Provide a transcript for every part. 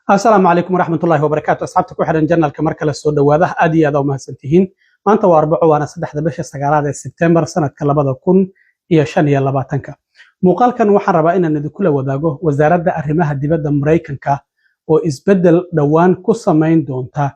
Asalaamu calaykum waraxmatullahi wabarakaatu. Asxaabta ku xidhan channelka, mar kale soo dhowaada. Aad iyo aad u mahadsantihiin. Maanta waa Arbaco, waana 3-da bisha 9aad ee Sebtembar, sanadka 2025-ka. Muuqaalkan waxaan rabaa inaan idinkula wadaago Wasaaradda Arrimaha Dibadda Maraykanka oo isbeddel dhowaan ku samayn doonta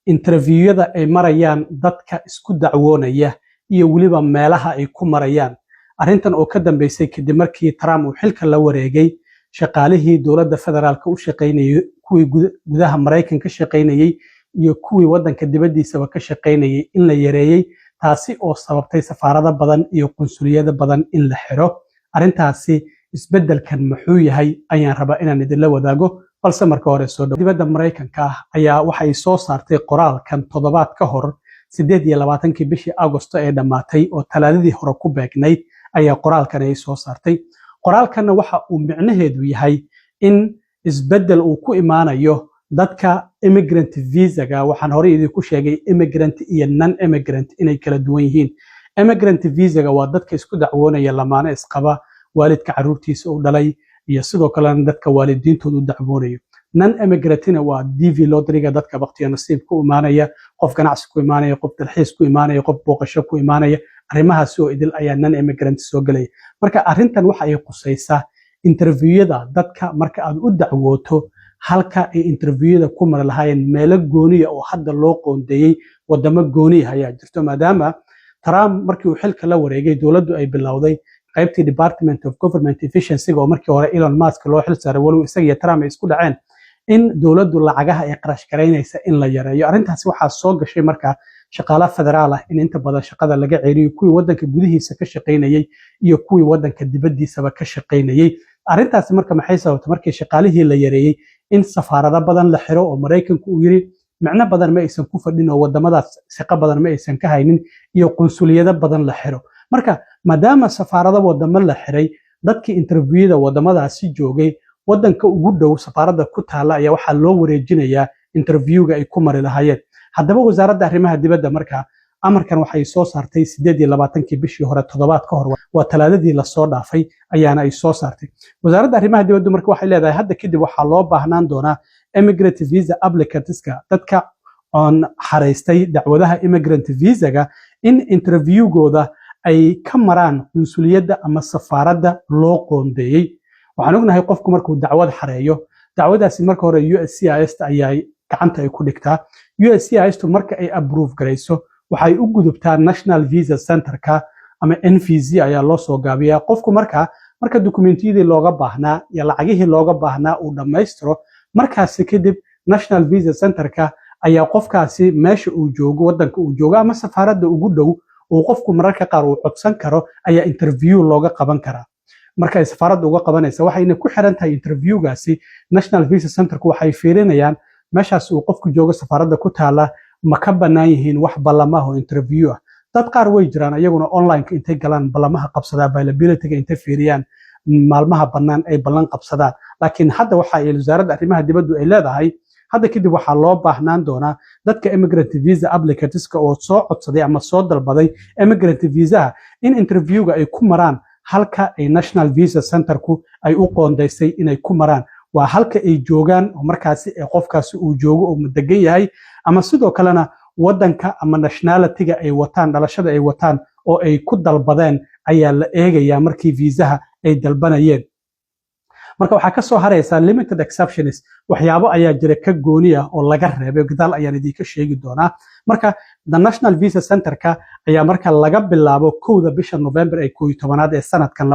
interviewada ay marayaan dadka isku dacwoonaya iyo weliba meelaha ay ku marayaan. Arrintan oo ka dambeysay kadib markii Trump uu xilka la wareegay, shaqaalihii dowladda federaalka u shaqaynayay, kuwii gudaha Maraykan ka shaqaynayay iyo kuwii waddanka dibaddiisaba ka shaqaynayay, in la yareeyey, taasi oo sababtay safaarado badan iyo qunsuliyado badan in la xiro. Arrintaasi isbeddelkan muxuu yahay ayaan rabaa inaan idinla wadaago, balse marka hore soo dhow. Dibadda Maraykanka ayaa waxay soo saartay qoraalkan toddobaad ka hor, 28-kii bishii Agosto ee dhammaatay oo Talaadadii hore ku beegnayd ayaa qoraalkan ay soo saartay. Qoraalkanna waxa uu micnaheedu yahay in isbeddel uu ku imaanayo dadka immigrant visaga. Waxaan horey idinku sheegay immigrant iyo non immigrant inay kala duwan yihiin. Immigrant visaga waa dadka isku dacwoonaya, lamaane isqaba, waalidka caruurtiisa u dhalay iyo sidoo kalena dadka waalidiintooda u dacwoonayo. Non immigrantina waa DV lotteryga, dadka baqtiyo nasiib ku imaanaya, qof ganacsi ku imaanaya, qof dalxiis ku imaanaya, qof booqasho ku imaanaya. Arrimahaasi oo idil ayaa non immigrant soo gelaya. Marka arrintan waxa ay qusaysaa interviewada dadka marka aad u dacwooto, halka ay interviewada ku mari lahaayeen. Meelo gooniya oo hadda loo qoondeeyey, wadamo gooniya ayaa jirto, maadaama Trump markii uu xilka la wareegay dowladdu ay bilowday qaybtii Department of Government Efficiency, oo markii hore Elon Musk loo xil saaray, walow isaga iyo Trump ay isku dhaceen, in dowladdu lacagaha ay qarash garaynaysa in la yareeyo. Arrintaasi waxaa soo gashay marka shaqaale federaal ah in inta badan shaqada laga celiyo, kuwii waddanka gudihiisa ka shaqaynayay iyo kuwii waddanka dibaddiisaba ka shaqaynayay. Arrintaasi marka maxay sababtay? Markii shaqaalihii la yareeyey, in safaarado badan la xiro oo Maraykanku uu yiri micno badan ma aysan ku fadhin oo wadamadaas shaqo badan ma aysan ka haynin, iyo qunsuliyado badan la xiro. Marka maadaama safaarado wadamo la xiray, dadkii interviewada wadamadaasi joogay, wadanka ugu dhow safaaradda ku taalla ayaa waxaa loo wareejinayaa interviewga ay ku mari lahaayeen. Haddaba Wasaaradda Arrimaha Dibadda marka amarkan waxay soo saartay 28-kii bishii hore, toddobaad ka hor, waa Talaadadii lasoo dhaafay ayaana ay soo saartay Wasaaradda Arrimaha Dibaddu. Marka waxay leedahay hadda kadib waxaa loo baahnaan doonaa immigrant visa applicantska, dadka oon xaraystay dacwadaha immigrant visaga, in interviewgooda ay ka maraan qunsuliyadda ama safaaradda loo qoondeeyey. Waxaan ognahay qofku markuu dacwad xareeyo, dacwadaasi marka hore USCIS ayaa gacanta ay ku dhigtaa. USCIS tu marka ay approve garayso, waxay u gudubtaa National Visa Centerka ama NVC ayaa loo soo gaabiyaa. Qofku marka dukumentiyadii looga baahnaa iyo lacagihii looga baahnaa uu dhammaystiro, markaasi kadib National Visa Centerka ayaa qofkaasi meesha uu joogo, wadanka uu joogo ama safaaradda ugu dhow uu qofku mararka qaar uu codsan karo ayaa interview looga qaban karaa. Marka ay safaaradda uga qabanaysa, waxayna ku xiran tahay interviewgaasi, National Visa Centerku waxay fiirinayaan meeshaas uu qofku joogo safaaradda ku taala ma ka bannaan yihiin wax ballamaha oo interview ah. Dad qaar way jiraan iyaguna online intay galaan ballamaha qabsada, availabilityga intay fiiriyaan maalmaha bannaan ay ballan qabsadaan. Laakiin hadda waxa ay Wasaaradda Arrimaha Dibaddu ay leedahay, hadda kadib waxaa loo baahnaan doonaa dadka immigrant visa applicantska oo soo codsaday ama soo dalbaday immigrant visaha in interviewga ay ku maraan halka ay National Visa Centerku ay u qoondaysay inay ku maraan. Waa halka ay joogaan oo markaasi qofkaasi uu joogo oo degan yahay, ama sidoo kalena wadanka ama nationalityga ay wataan, dhalashada ay wataan oo ay ku dalbadeen ayaa la eegayaa markii viisaha ay dalbanayeen. Marka waxaa ka soo haraysaa limited exceptions, waxyaabo ayaa jira ka gooni ah oo laga reebay, gadaal ayaan idinka sheegi doonaa. Marka the National Visa Centerka ayaa marka laga bilaabo 1-da bisha November ee 11aad ee sanadkan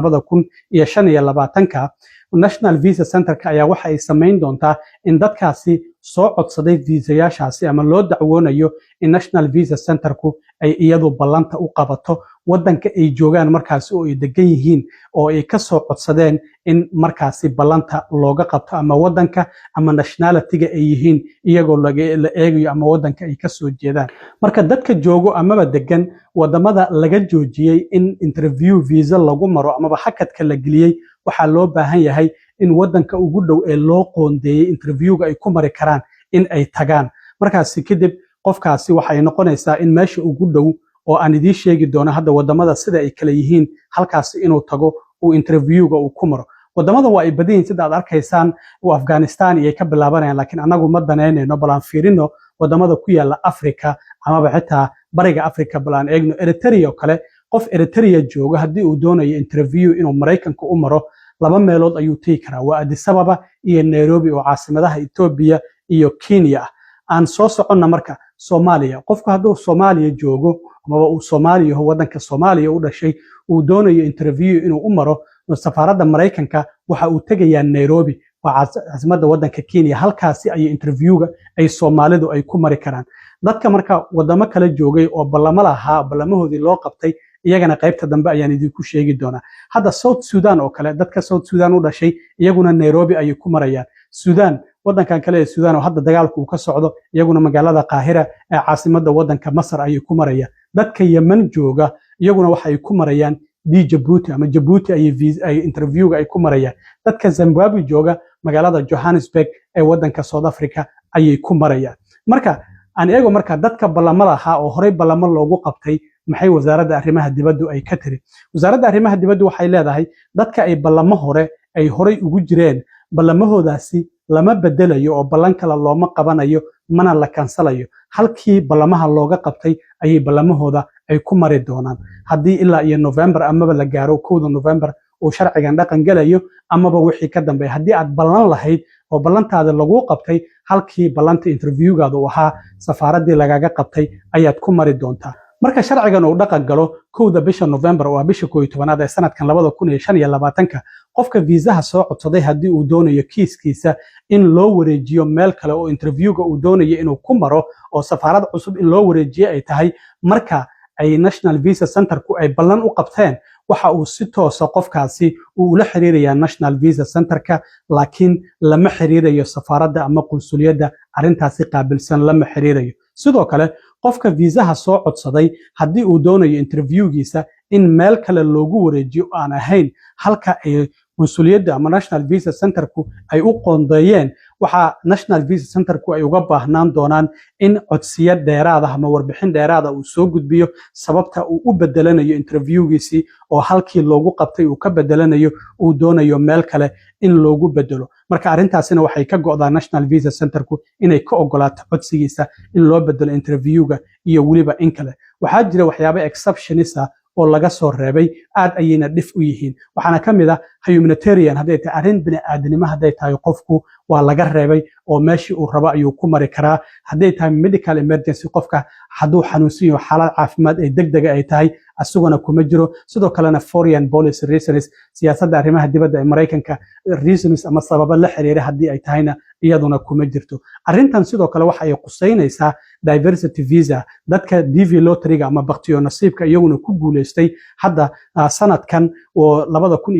2025-ka, National Visa Centerka ayaa waxa ay samayn doontaa in dadkaasi soo codsaday viisayaashaasi ama loo dacwoonayo in National Visa Centerku ay iyadu ballanta u qabato waddanka ay joogaan markaasi oo ay degan yihiin oo ay ka soo codsadeen, in markaasi ballanta looga qabto, ama waddanka ama nationalityga ay yihiin iyagoo la eegayo ama waddanka ay ka soo jeedaan. Marka dadka joogo amaba degan wadamada laga joojiyey in interview visa lagu maro amaba hakadka la geliyey, waxaa loo baahan yahay in waddanka ugu dhow ee loo qoondeeyey interviewga ay ku mari karaan in ay tagaan. Markaasi kadib qofkaasi waxay noqonaysaa in meesha ugu dhow oo aan idiin sheegi doono hadda wadamada sida ay kala yihiin, halkaasi inuu tago uu interviewga uu ku maro. Wadamada waa ay badan yihiin, sida aad arkaysaan, Afghanistan iyay ka bilaabanayaan, laakiin annagu ma danaynayno. Bal aan fiirino wadamada ku yaala Africa amaba xitaa Bariga Africa. Bal aan eegno Eritrea oo kale. Qof Eritrea jooga haddii uu doonayo interview inuu Maraykanka u maro, laba meelood ayuu tegi karaa: waa Addis Ababa iyo Nairobi oo caasimadaha Etoobiya iyo Kenya ah. Aan soo soconna marka Soomaaliya. Qofku hadduu Soomaaliya joogo amaba uu Soomaaliya yaho, waddanka Soomaaliya u dhashay, uu doonayo interview inuu u maro safaaradda Maraykanka, waxa uu tegayaa Nairobi, waa caasimadda waddanka Kenya. Halkaasi ayay interviewga ay Soomaalidu ay ku mari karaan. Dadka marka wadamo kale joogay oo ballamo lahaa, ballamahoodii loo qabtay, iyagana qaybta dambe ayaan idinku sheegi doonaa. Hadda South Sudan oo kale, dadka South Sudan u dhashay iyaguna Nairobi ayay ku marayaan. Sudan, waddankan kale ee Sudan oo hadda dagaalku uu ka socdo, iyaguna magaalada Qaahira ee caasimadda waddanka Masar ayay ku marayaan. Dadka Yemen jooga iyaguna waxa ay ku marayaan Djibouti ama Jabuuti ayay interviewga ay ku marayaan. Dadka Zimbabwe jooga magaalada Johannesburg ee waddanka South Africa ayay ku marayaan. Marka aan eego marka dadka ballamo lahaa oo horey ballamo loogu qabtay, maxay Wasaaradda Arrimaha Dibaddu ay ka tiri? Wasaaradda Arrimaha Dibaddu waxay leedahay dadka ay ballamo hore ay horey ugu jireen, ballamahoodaasi lama bedelayo oo ballan kale looma qabanayo, mana la kansalayo. Halkii ballamaha looga qabtay ayay ballamahooda ay ku mari doonaan haddii ilaa iyo November amaba la gaaro 1da November uu sharcigan dhaqan gelayo amaba wixii ka dambeeya. Haddii aad ballan lahayd oo ballantaada laguu qabtay, halkii ballanta interviewgaada uu ahaa, safaaraddii lagaga qabtay ayaad ku mari doontaa. Marka sharcigan uu dhaqan galo 1da bisha November, oo ah bisha 11aad ee sanadkan 2025-ka, qofka viisaha soo codsaday haddii uu doonayo kiiskiisa in loo wareejiyo meel kale oo interviewga uu doonayo inuu ku maro oo safaarad cusub in loo wareejiyo ay tahay, marka ay National Visa Centerku ay ballan u qabteen, waxa uu si toosa qofkaasi uu ula xiriirayaa National Visa Centerka, laakiin lama xiriirayo safaaradda ama qunsuliyadda arrintaasi qaabilsan, lama xiriirayo. Sidoo kale, qofka viisaha soo codsaday haddii uu doonayo interviewgiisa in meel kale loogu wareejiyo aan ahayn halka ay qunsuliyadda ama National Visa Centerku ay u qoondeeyeen, waxaa National Visa Centerku ay uga baahnaan doonaan in codsiyo dheeraada ama warbixin dheeraada uu soo gudbiyo, sababta uu u bedelanayo interviewgiisii oo halkii loogu qabtay uu ka bedelanayo, uu doonayo meel kale in loogu bedelo. Marka arrintaasina waxay ka go'daa National Visa Centerku inay ka ogolaato codsigiisa in loo bedelo interviewga iyo weliba in kale. Waxaa jira waxyaabo exceptions ah oo laga soo reebay, aad ayayna dhif u yihiin. Waxaana ka mid ah humanitarian, hadday tahay arrin bini'aadanimo, hadday tahay qofku waa laga reebay oo meeshii uu rabo ayuu ku mari karaa. Hadday tahay medical emergency, qofka hadduu xanuunsan yaho, xaalad caafimaad ay degdega ay tahay, asaguna kuma jiro. Sidoo kalena foreign policy reasons, siyaasadda arrimaha dibadda ee Maraykanka reasons ama sababo la xiriira haddii ay tahayna, iyaduna kuma jirto arrintan. Sidoo kale waxa ay qusaynaysaa diversity visa, dadka DV lotteryga ama baktiyo nasiibka iyaguna ku guuleystay hadda sanadkan oo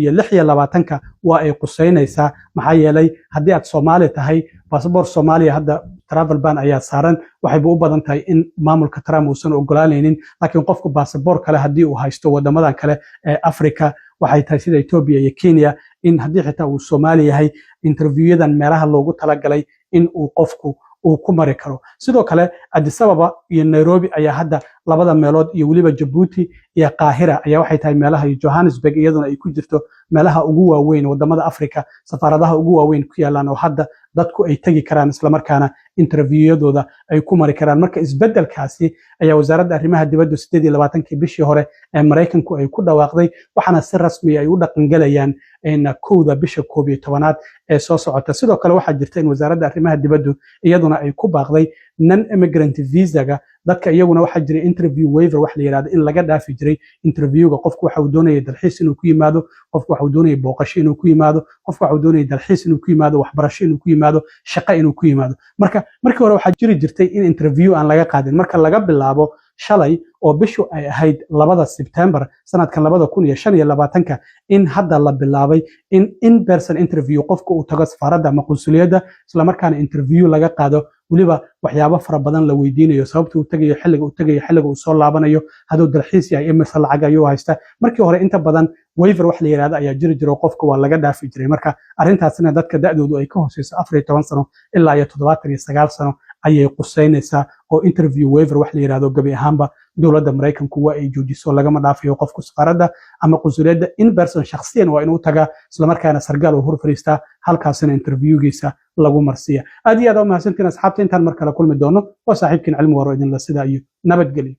2026-ka waa ay qusaynaysaa. Maxaa yeelay, haddii aad Soomaali tahay, basaboor Soomaaliya hadda travel ban ayaa saaran, waxayba u badan tahay in maamulka Trump uusan ogolaanaynin. Laakiin qofku basaboor kale haddii uu haysto, wadamadan kale ee Africa waxay tahay sida Ethiopia iyo Kenya, in haddii xitaa uu Soomaali yahay, interviewyadan meelaha loogu talagalay in uu qofku uu ku mari karo. Sidoo kale Addis Ababa iyo Nairobi ayaa hadda labada meelood, iyo weliba Jabuuti iyo Qaahira ayaa waxay tahay meelaha, iyo Johannesburg iyaduna ay ku jirto, meelaha ugu waaweyn wadamada Africa safaaradaha ugu waaweyn ku yaalaan oo hadda dadku ay tegi karaan, islamarkaana interviewyadooda ay ku mari karaan. Marka isbedelkaasi ayaa Wasaaradda Arrimaha Dibaddu 28-kii bishii hore ee Maraykanku ay ku dhawaaqday, waxaana si rasmi ay u dhaqangelayaan 1da bisha 11aad ee soo socota. Sidoo kale waxaa jirta in Wasaaradda Arrimaha Dibaddu iyaduna ay ku baaqday non immigrant visaga dadka. Iyaguna waxaa jiray interview waiver wax la yidhahdo, in laga dhaafi jiray interviewga. Qofku waxa uu doonayay dalxiis inuu ku yimaado, qofku waxa uu doonayay booqasho inuu ku yimaado, qofku waxa uu doonayay dalxiis inuu ku yimaado, waxbarasho inuu ku yimaado, shaqo inuu ku yimaado. Marka markii hore waxaa jiri jirtay in interview aan laga qaadin. Marka laga bilaabo shalay oo bishu ay ahayd 2da Sebtembar sanadkan 2025-ka, in hadda la bilaabay in person interview qofka uu tago safaaradda ama qunsuliyadda, islamarkaana interview laga qaado, weliba waxyaabo fara badan la weydiinayo: sababta uu tegayo, xilliga uu tegayo, xilliga uu soo laabanayo, hadduu dalxiis yahay imise lacag ayuu haysta. Markii hore inta badan waiver wax la yidhahdo ayaa jiri jiro, qofka waa laga dhaafi jiray. Marka arrintaasina dadka da'doodu ay ka hooseyso 14 sano ilaa iyo 79 sano ayay quseynaysaa, oo interview waiver wax la yidhahdo gebi ahaanba Dowladda Maraykanku waa ay joojiso. Lagama dhaafayo qofku safaaradda ama qunsuliyadda in person, shakhsiyan waa inuu tagaa, islamarkaana sargaal uu hor fadhiistaa, halkaasina interviewgiisa lagu marsiiya. Aad iyo aad u mahadsantiin, asxaabta. Intaan mar kale kulmi doono, waa saaxiibkiin Cilmi Waro idinla sida iyo nabadgelyo.